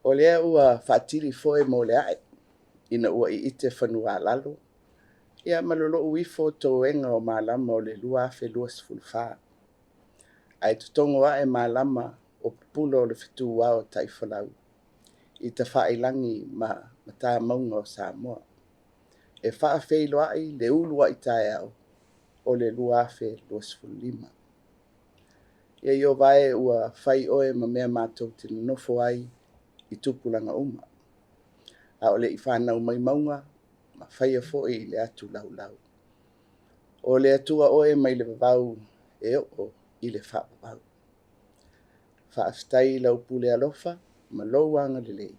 O lea ua faatili foe mo le ae ina ua iite fanua a lalo ia ma lolou ifo toega o malama o le 2024, ae totogo ae malama o pupula o le fetu ao taifolau i tafailagi ma matamauga o Samoa e faafeiloai le uluai taeao o le 2025. Ia Ieova e, ua fai oe ma mea matou te nonofo ai i tupulaga uma, a o le i fanau mai mauga ma faia foi le atu laulau. O le Atua oe mai le vavau e oo i le faavavau. Faafetai i lau pule alofa ma lou agalelei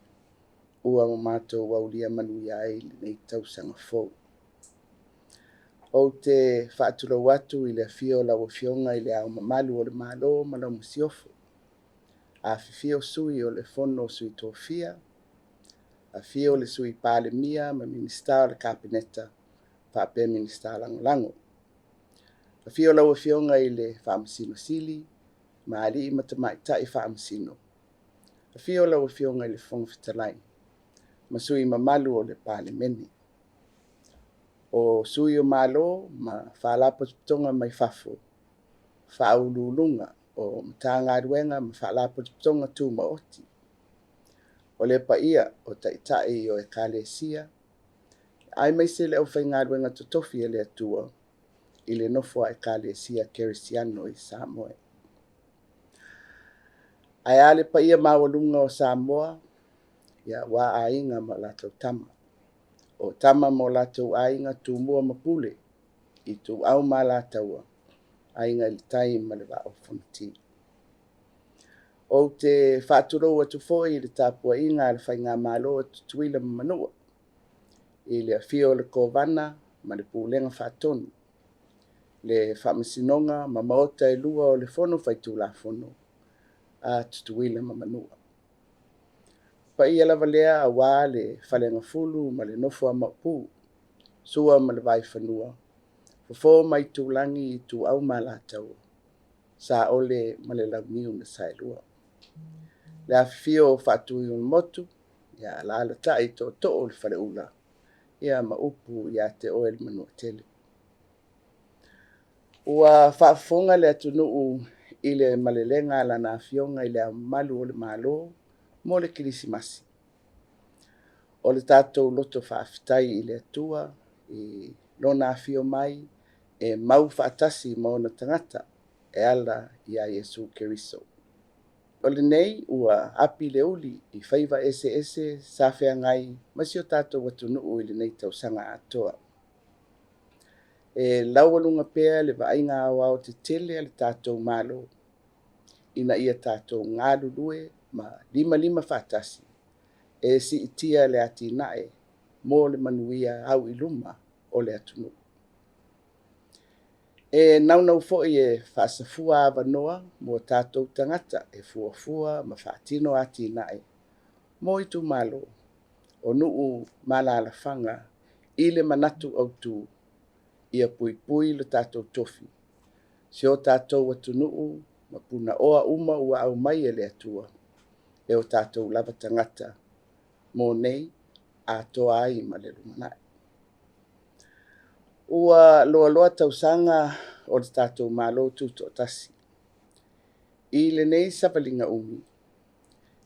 ua matou aulia manuia ai lenei tausaga fou. Ou te faatulou atu i le afio o lau Afioga i Le Ao Mamalu o le Malo ma lau Masiofo, afifio Sui o le Fono a Sui Tofia, afio le Sui Palemia ma Minisita o le Kapeneta faapea Minisita Lagolago. Afio lau Afioga i le Faamasino Sili ma alii ma tamaitai Faamasino. Afio lau Afioga i le Fofoga Fetalai ma sui usufono mamalu o le Palemene. O sui o Malo ma Faalapotopotoga mai fafo, Faauluuluga o Matagaluega ma Faalapotopotoga Tumaoti. O le paia o Taitai o Ekalesia aemaise le aufaigaluega totofi a le Atua i le nofo a Ekalesia Kerisiano i Samoa. Ae a le paia maualuga o Samoa aua Aiga ma latou Tama, o Tama ma o latou Aiga, Tumua ma Pule, Ituau ma Alataua, Aiga i le Tai ma le Vaa o Fonoti. Ou te faatulou atu foi i le tapuaiga a le Faigamalo a Tutuila ma Manua, i le afio o le Kovana ma le Pulega Faatonu, le Faamasinoga ma Maota e Lua o le Fono Faitulafono a Tutuila ma Manua. O paia lava lea aua le Faleagafulu ma le nofo a Maopu, Sua ma le Vaifanua, Fofo ma Aitulagi, Ituau ma Alataua, Saole ma le Launiu na Saelua. Le afifio o Faatuiolemotu, alaalatai tootoo o le Faleula ma upu ia te oe le Manuatele. Ua faafofoga le atunuu i le malelega a Lana Afioga i Le Ao Mamalu o le Malo mo le Kerisimasi. O le tatou loto faafetai i le Atua i Lona afio mai e mau faatasi ma ona tagata e ala ia Iesu Keriso. O lenei ua api le uli i faiva eseese sa feagai ma si o tatou atunuu i lenei tausaga atoa. E laualuga pea le vaaiga aoaotetele a le tatou Malo ina ia tatou galulue ma limalima faatasi e siitia le atinae mo le manuia auiluma o le atunuu. E naunau foi e faasafua avanoa mo tatou tagata e fuafua ma faatino atinae mo itumalo, o nuu ma alaalafaga i le manatu autu, ia puipui lo tatou tofi, si o tatou atunuu ma punaoa uma ua aumai e le Atua e o tatou lava tagata mo nei atoa ai ma le lumanai. Ua loaloa tausaga o le tatou Malo Tutoatasi. I lenei savaliga umi,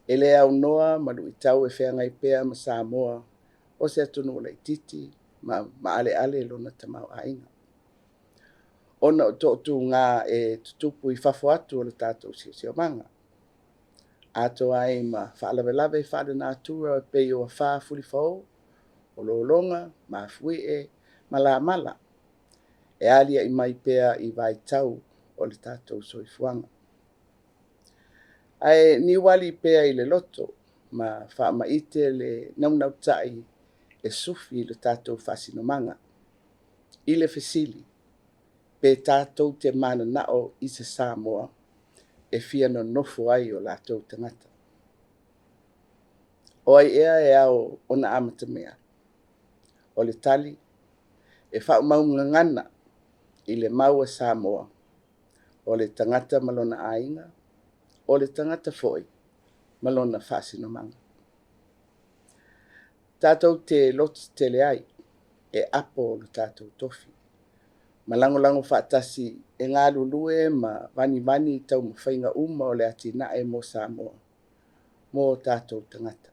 e le aunoa ma luitau e feagai pea ma Samoa o se atunuu laitiiti ma maaleale lona tamaoaiga, ona o toatuga e tutupu i fafo atu o le tatou siosiomaga, atoa ai ma faalavelave faalenatura e pei o afa fulifao, o lologa mafuie ma lamala e aliae mai pea i vaitau o le tatou soifuaga. Ae niuali pea i le loto ma faamaite le naunautai e sufi le tatou faasinomaga i le fesili; pe tatou te mananao i se Samoa e fia nonofo ai o latou tagata? O ai ea e ao ona amatamea? O le tali, e faamaumagana i le mau a Samoa, o le tagata ma lona aiga, o le tagata foi ma lona faasinomaga. Tatou te lototetele ai e apo lo tatou tofi ma lagolago faatasi e galulue ma vanivani i taumafaiga uma o le atinae mo Samoa mo o tatou tagata.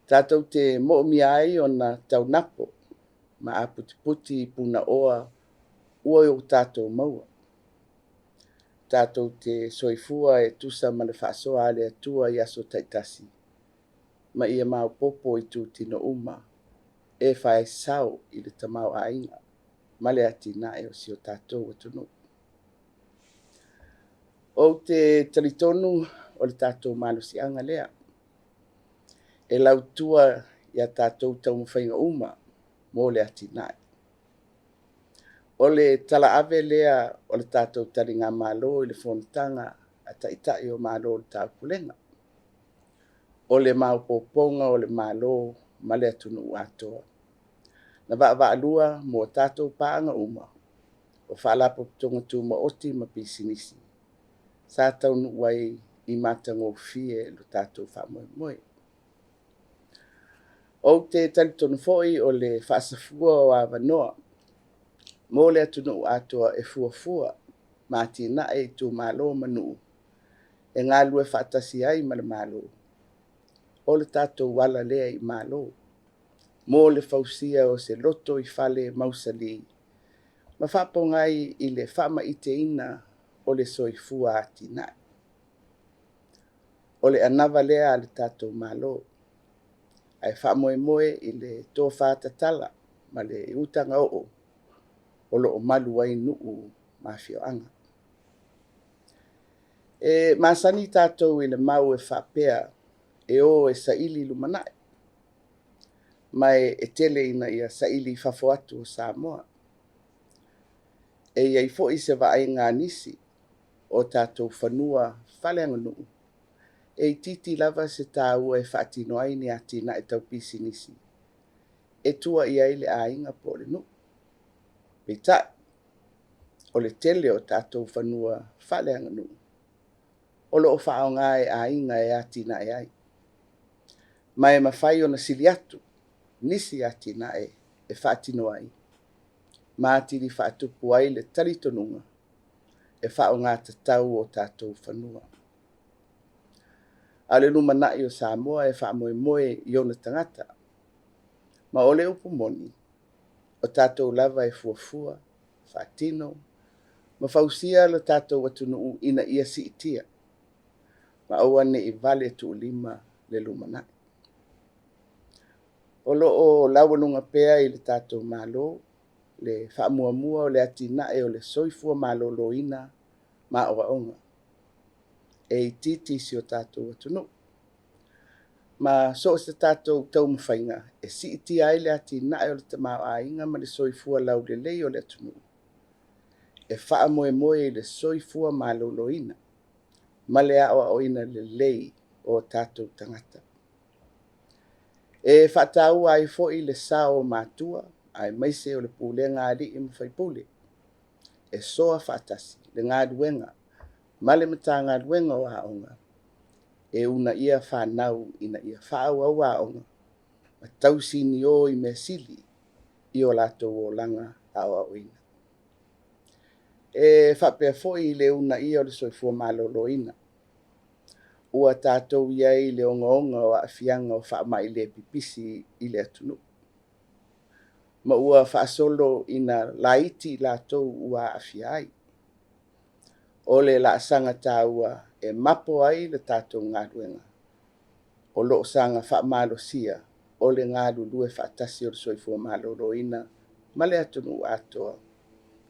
Tatou te moomia ai ona taunapo ma aputiputi i punaoa ua o tatou maua. Tatou te soifua e tusa ma le faasoa a le Atua i aso taitasi ma ia maopoopo itutino uma e fai sao i le tamaoaiga ma le atinae o si o tatou atunuu. Ou te talitonu o le tatou malosiaga lea e lautua i a tatou taumafaiga uma mo le atinae. O le talaave lea o le tatou taligamalo i le Fonotaga a Taitai o Malo o le Taupulega, o le maopoopoga o le Malo ma le atunuu atoa. Na vaavaalua mo tatou paaga uma, o Faalapotopotoga Tumaoti ma Pisinisi, sa taunuu ai i matagofie lo tatou faamoemoe. Ou te talitonu foi o le faasafua o avanoa mo le atunuu atoa e fuafua ma atinae i itumalo ma nuu e galulue faatasi ai ma le Malo, o le tatou ala lea i malo mo le fausia o se lotoifale mausali ma faapogai i le faamaiteina o le soifua atinae. O le anava lea a le tatou Malo, ae faamoemoe i le tofa tatala ma le utaga oo o lo o malu ai nuu ma afioaga. E masani tatou i le mau e faapea, e o e saili lumanai, ma e tele ina ia saili i fafo atu o Samoa. E i ai foi se vaaiga a nisi o tatou fanua faaleaganuu, e itiiti lava se taua e faatino ai ni atinae tau pisinisi e tua i ai le aiga po o le nuu. Peitai, o le tele o tatou fanua faaleaganuu o lo o faaaoga e aiga e atinae ai, ma e mafai ona sili atu nisi atinae e faatino ai ma atili faatupu ai le talitonuga e faaaoga tatau o tatou fanua. A o le lumanai o Samoa e faamoemoe i ona tagata. Ma o le upu moni, o tatou lava e fuafua, faatino ma fausia lo tatou atunuu ina ia siitia ma aua ne i vale tuulima le lumanai. O lo o laualuga pea i le tatou Malo le faamuamua o le atinae o le soifua maloloina ma aoaoga. E itiiti si o tatou atunuu, ma so o se tatou taumafaiga e siitia ai le atinae o le tamaoaiga ma le soifua laulelei o le atunuu, e faamoemoe i le soifua maloloina ma le aoaoina lelei o tatou tagata. E faataua ai foi le sao o matua aemaise o le pulega a alii ma faipule e soa faatasi le galuega ma le Matagaluega o Aoga e uunaia fanau ina ia faaauau aoga ma tausinio i mea sili i o latou olaga aoaoina. E faapea foi i le uunaia o le soifua maloloina, ua tatou i ai i le ogaoga o aafiaga o faamai le pipisi i le atunuu, ma ua faasolo ina laiti i latou ua aafia ai. O le laasaga taua e mapo ai le tatou galuega o lo o saga faamalosia o le galulue faatasi o le soifua maloloina ma le atunuu atoa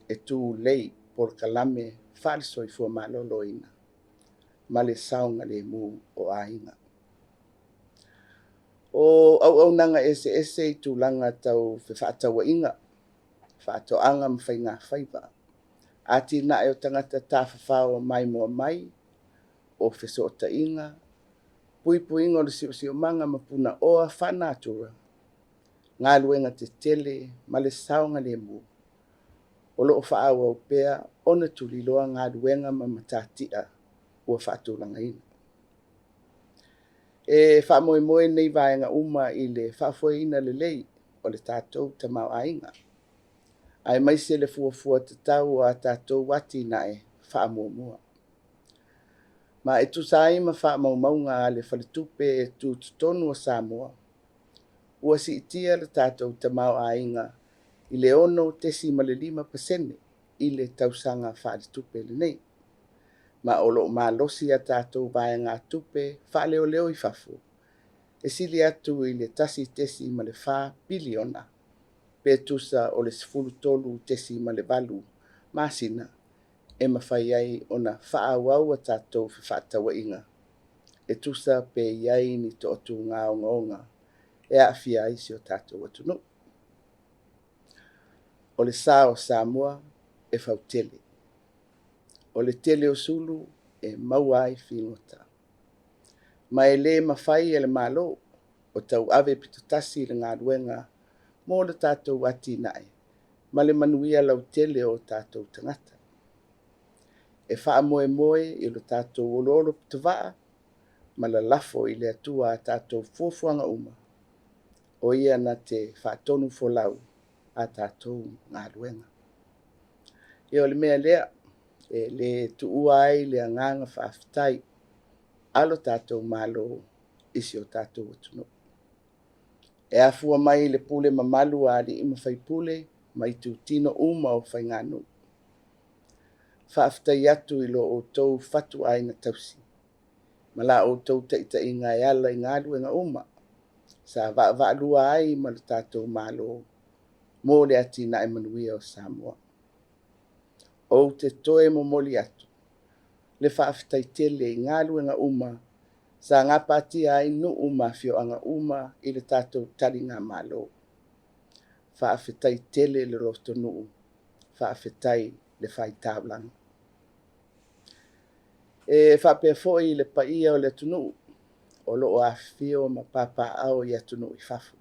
e tulei polokalame faale-soifua maloloina ma le saogalemu o aiga. O auaunaga eseese i tulaga tau fefaatauaiga, faatoaga ma faigafaiva, atinae o tagata tafafao maimoa mai, o fesootaiga, puipuiga o le siosiomaga ma punaoa faalenatura, galuega tetele ma le saogalemu, o lo o faaauau pea ona tuliloa galuega ma matatia ua faatulagaina. E faamoemoe nei vaega uma i le faafoeina lelei o le tatou tamaoaiga, aemaise le fuafua tatau o a tatou atinae faamuamua. Ma e tusa ai ma faamaumauga a le Faletupe Tutotonu o Samoa, ua siitia le tatou tamaoaiga i le 6.5% i le tausaga faaletupe lenei, ma o lo o malosi a tatou vaegatupe faaleoleo i fafo e sili atu i le $1.4 piliona, pe tusa o le 13.8 masina e mafai ai ona faaauau a tatou fefaatauaiga e tusa pe i ai ni toatuga ogaoga e aafia ai si o tatou atunuu. O le sa o Samoa e fautele, o le tele o sulu e maua ai figota, ma e le mafai e le Malo o tauave pitotasi le galuega mo le tatou atinae ma le manuia lautele o tatou tagata. E faamoemoe i lo tatou oloolopitovaa ma lalafo i le Atua a tatou fuafuaga uma, o Ia na te faatonufolau a tatou galuega. Ia o le mea lea, e le tuua ai le agaga faafetai a lo tatou Malo i si o tatou atunuu, e afua mai i le pule mamalu a alii ma faipule ma itutino uma o faiganuu. Faafetai atu i lo outou fatuaiga tausii ma la outou taitaiga e ala i galuega uma sa vaavaalua ai ma le tatou Malo mo le atinae manuia o Samoa. Ou te toe momoli atu le faafetai tele i galuega uma sa gapatia ai nuu ma afioaga uma i le tatou taligamalo. Faafetai tele le lotonuu, faafetai le fai taulaga. E faapea foi i le paia o le atunuu o lo o afifio ma papaaao i atunuu i fafo.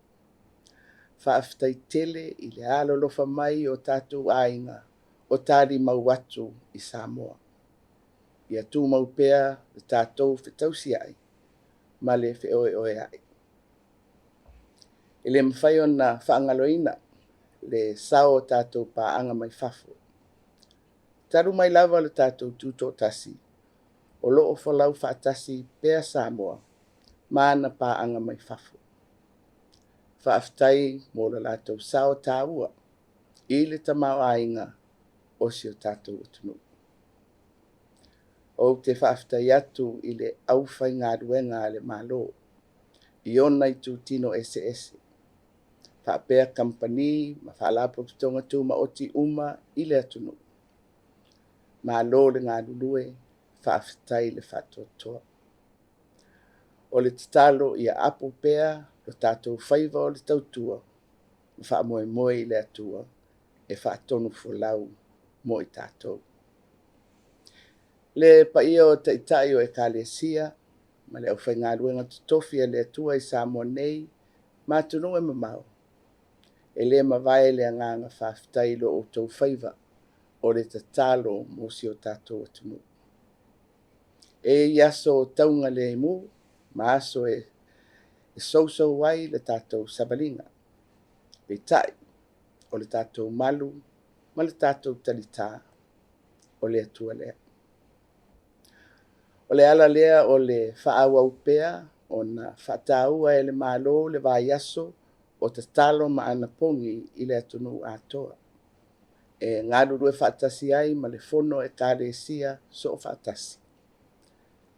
Faafetai tele i le alolofa mai o tatou aiga o talimau atu i Samoa. Ia tumau pea le tatou fetausiai ma le feoeoeai. E le mafai ona faagaloina le sao o tatou paaga mai fafo. Talu mai lava le tatou tutoatasi, o lo o folau faatasi pea Samoa ma ana paaga mai fafo. Faafetai mo le latou sao taua i le tamaoaiga o si o tatou atunuu. Ou te faafetai atu i le aufaigaluega a le Malo i ona itutino eseese faapea kamupani ma Faalapotopotoga Tumaoti uma i le atunuu, malo le galulue, faafetai le faatoatoa. O le tatalo ia apo pea o tatou faiva o le tautua ma faamoemoe i le Atua e faatonufolau mo i tatou. Le paia o Taitai o Ekalesia ma le aufaigaluega totofi a le Atua i Samoa nei ma atunuu e mamao, e le mavae le agaga faafetai i lo outou faiva o le tatalo mo si o tatou atunuu. E i ai aso taugalemu ma aso e sousou ai le tatou savaliga, peitai, o le tatou malu ma le tatou talita, o le Atua lea. O le ala lea o le faaauau pea ona faataua e le Malo le vaiaso o tatalo ma anapogi i le atunuu atoa, e galulue faatasi ai ma le Fono a Ekalesia Soofaatasi,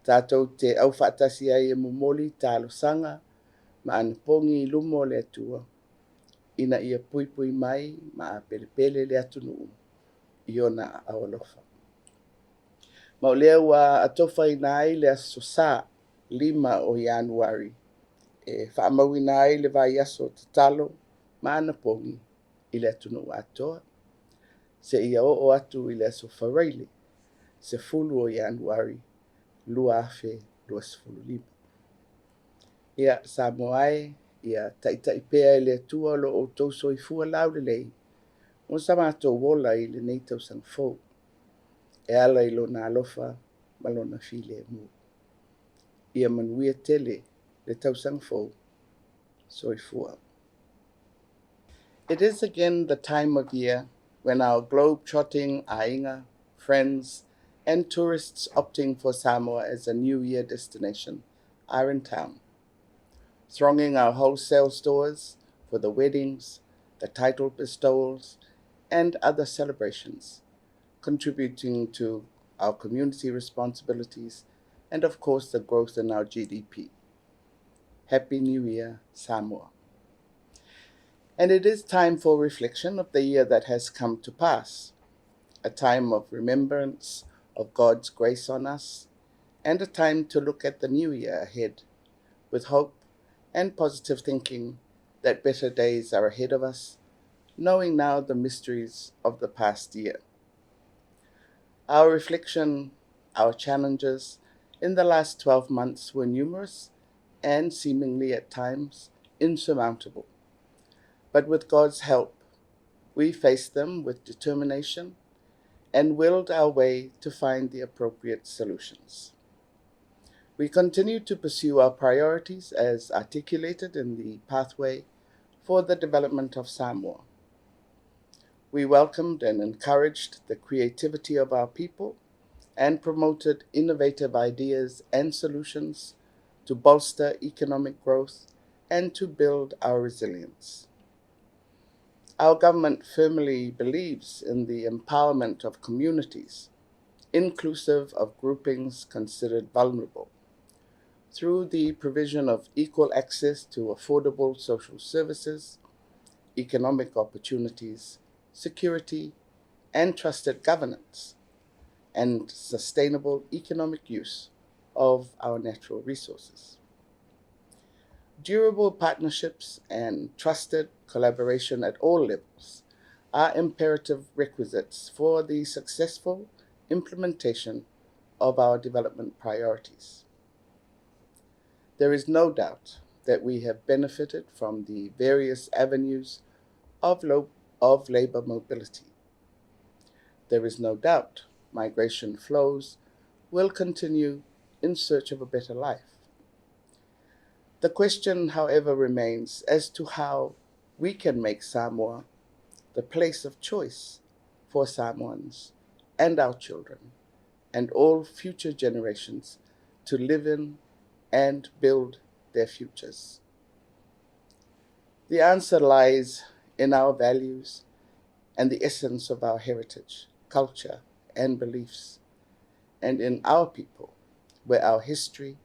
tatou te aufaatasi ai e momoli talosaga ma anapogi i luma o le Atua ina ia puipui mai ma apelepele le atunuu i Ona aao alofa. Ma o lea ua atofaina ai le Aso Sa 5 o Ianuari e faamauina ai le vaiaso tatalo ma anapogi i le atunuu atoa, seia oo atu i le Aso Faraile 10 o Ianuari 2025. Ia, Samoa e, ia taitai pea e le Atua lo outou soifua laulelei mo so matou ola i lenei tausaga fou e ala i Lona alofa ma Lona filemu. Ia manuia tele le tausaga fou. Soifua. It is again the time of year when our globe-trotting aiga, friends, and tourists opting for Samoa as a New Year destination are in town, thronging our wholesale stores for the weddings, the title bestowals, and other celebrations, contributing to our community responsibilities and, of course, the growth in our GDP. Happy New Year, Samoa. And it is time for reflection of the year that has come to pass, a time of remembrance of God's grace on us, and a time to look at the new year ahead with hope and positive thinking that better days are ahead of us, knowing now the mysteries of the past year. Our reflection, our challenges in the last 12 months were numerous and seemingly at times insurmountable. But with God's help, we faced them with determination and willed our way to find the appropriate solutions. We continue to pursue our priorities as articulated in the pathway for the development of Samoa. We welcomed and encouraged the creativity of our people and promoted innovative ideas and solutions to bolster economic growth and to build our resilience. Our government firmly believes in the empowerment of communities, inclusive of groupings considered vulnerable, through the provision of equal access to affordable social services, economic opportunities, security, and trusted governance, and sustainable economic use of our natural resources. Durable partnerships and trusted collaboration at all levels are imperative requisites for the successful implementation of our development priorities. There is no doubt that we have benefited from the various avenues of, of labor mobility. There is no doubt migration flows will continue in search of a better life. The question, however, remains as to how we can make Samoa the place of choice for Samoans and our children and all future generations to live in and build their futures. The answer lies in our values and the essence of our heritage, culture, and beliefs, and in our people, where our history,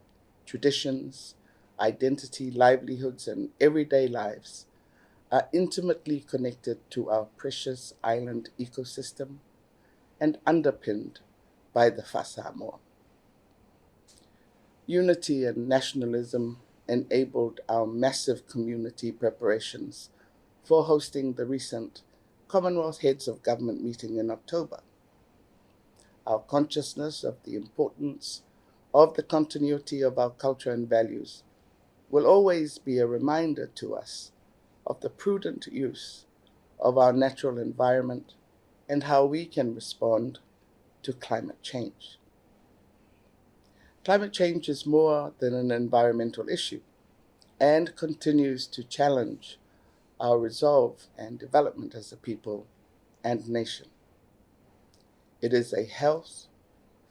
traditions, identity, livelihoods, and everyday lives are intimately connected to our precious island ecosystem and underpinned by the Fa'asamoa. Unity and nationalism enabled our massive community preparations for hosting the recent Commonwealth Heads of Government meeting in October. Our consciousness of the importance of the continuity of our culture and values will always be a reminder to us of the prudent use of our natural environment and how we can respond to climate change. Climate change is more than an environmental issue and continues to challenge our resolve and development as a people and nation. It is a health,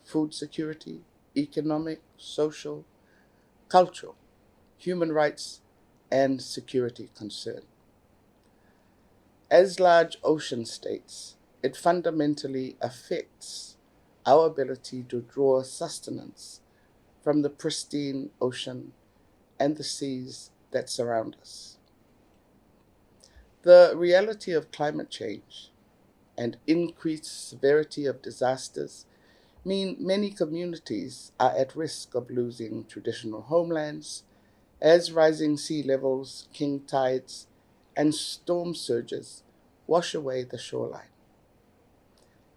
food security, economic, social, cultural, human rights, and security concern. As large ocean states, it fundamentally affects our ability to draw sustenance from the pristine ocean and the seas that surround us. The reality of climate change and increased severity of disasters mean many communities are at risk of losing traditional homelands as rising sea levels, king tides, and storm surges wash away the shoreline.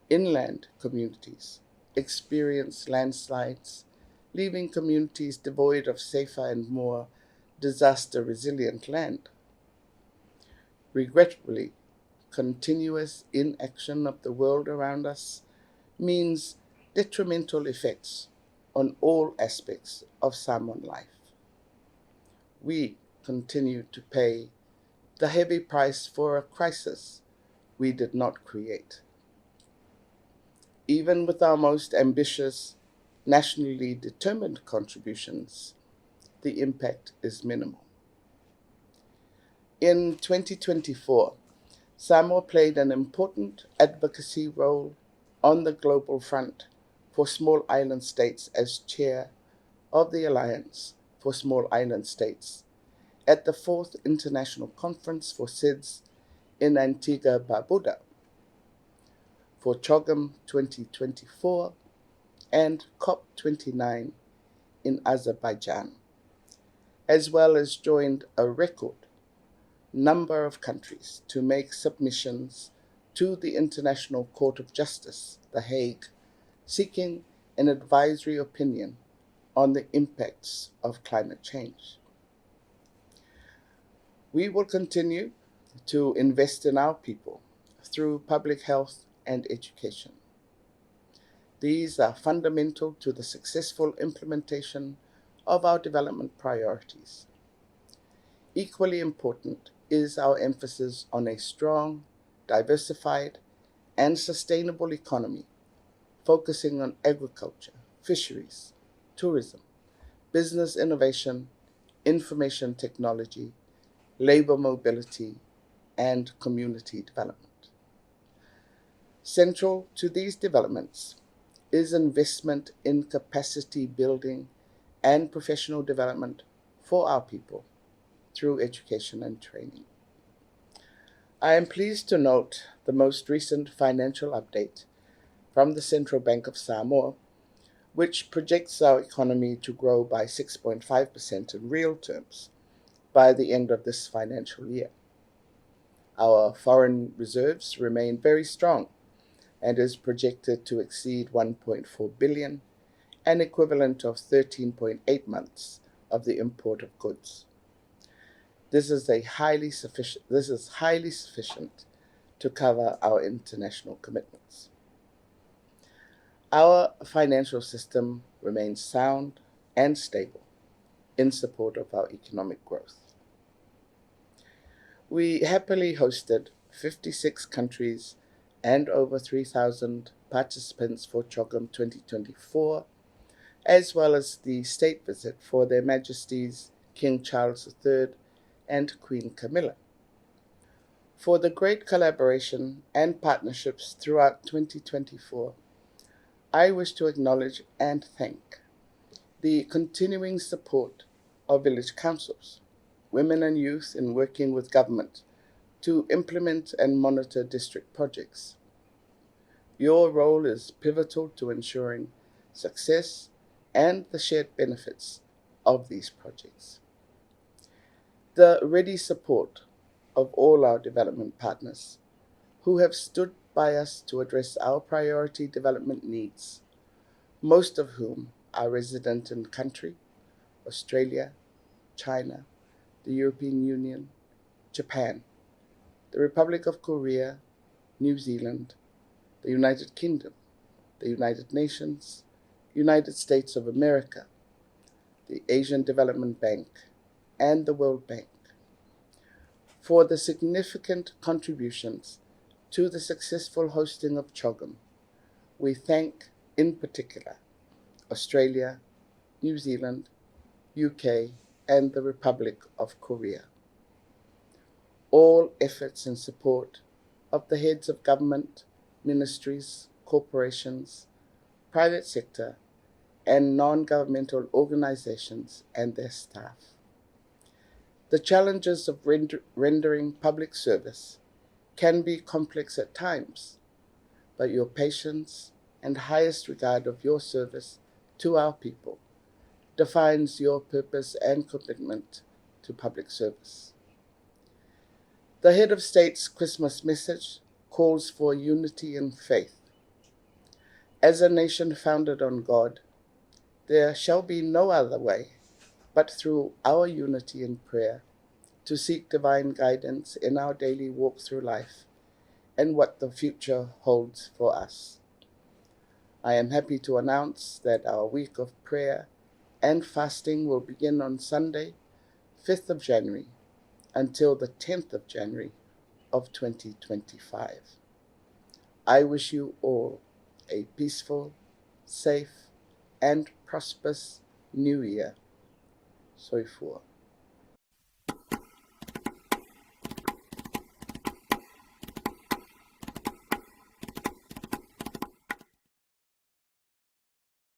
Inland communities experience landslides, leaving communities devoid of safer and more disaster resilient land. Regrettably, continuous inaction of the world around us means detrimental effects on all aspects of Samoan life. We continue to pay the heavy price for a crisis we did not create. Even with our most ambitious, nationally determined contributions, the impact is minimal. In 2024, Samoa played an important advocacy role on the global front for small island states as chair of the Alliance for Small Island States at the fourth International Conference for SIDS in Antigua Barbuda for CHOGM 2024 and COP29 in Azerbaijan, as well as joined a record number of countries to make submissions to the International Court of Justice, The Hague, seeking an advisory opinion on the impacts of climate change. We will continue to invest in our people through public health and education. These are fundamental to the successful implementation of our development priorities. Equally important is our emphasis on a strong, diversified, and sustainable economy, focusing on agriculture, fisheries, tourism, business innovation, information technology, labor mobility, and community development. Central to these developments is investment in capacity building and professional development for our people through education and training. I am pleased to note the most recent financial update from the Central Bank of Samoa, which projects our economy to grow by 6.5% in real terms by the end of this financial year. Our foreign reserves remain very strong and is projected to exceed 1.4 billion, an equivalent of 13.8 months of the import of goods. This is a highly sufficient this is highly sufficient to cover our international commitments. Our financial system remains sound and stable in support of our economic growth. We happily hosted 56 countries and over 3,000 participants for CHOGM 2024, as well as the state visit for Their Majesties King Charles III and Queen Camilla. For the great collaboration and partnerships throughout 2024, I wish to acknowledge and thank the continuing support of village councils, women and youth in working with government to implement and monitor district projects. Your role is pivotal to ensuring success and the shared benefits of these projects. The ready support of all our development partners who have stood by us to address our priority development needs, most of whom are resident in country, Australia, China, the European Union, Japan, the Republic of Korea, New Zealand, the United Kingdom, the United Nations, United States of America, the Asian Development Bank, and the World Bank for the significant contributions to the successful hosting of CHOGM. We thank, in particular, Australia, New Zealand, UK, and the Republic of Korea. All efforts in support of the heads of government, ministries, corporations, private sector, and non governmental organizations and their staff. The challenges of rendering public service can be complex at times, but your patience and highest regard of your service to our people defines your purpose and commitment to public service. The head of state's Christmas message calls for unity in faith. As a nation founded on God, there shall be no other way but through our unity in prayer to seek divine guidance in our daily walk through life and what the future holds for us. I am happy to announce that our week of prayer and fasting will begin on Sunday, 5th of January until the 10th of January of 2025. I wish you all a peaceful, safe, and prosperous new year. Soifua.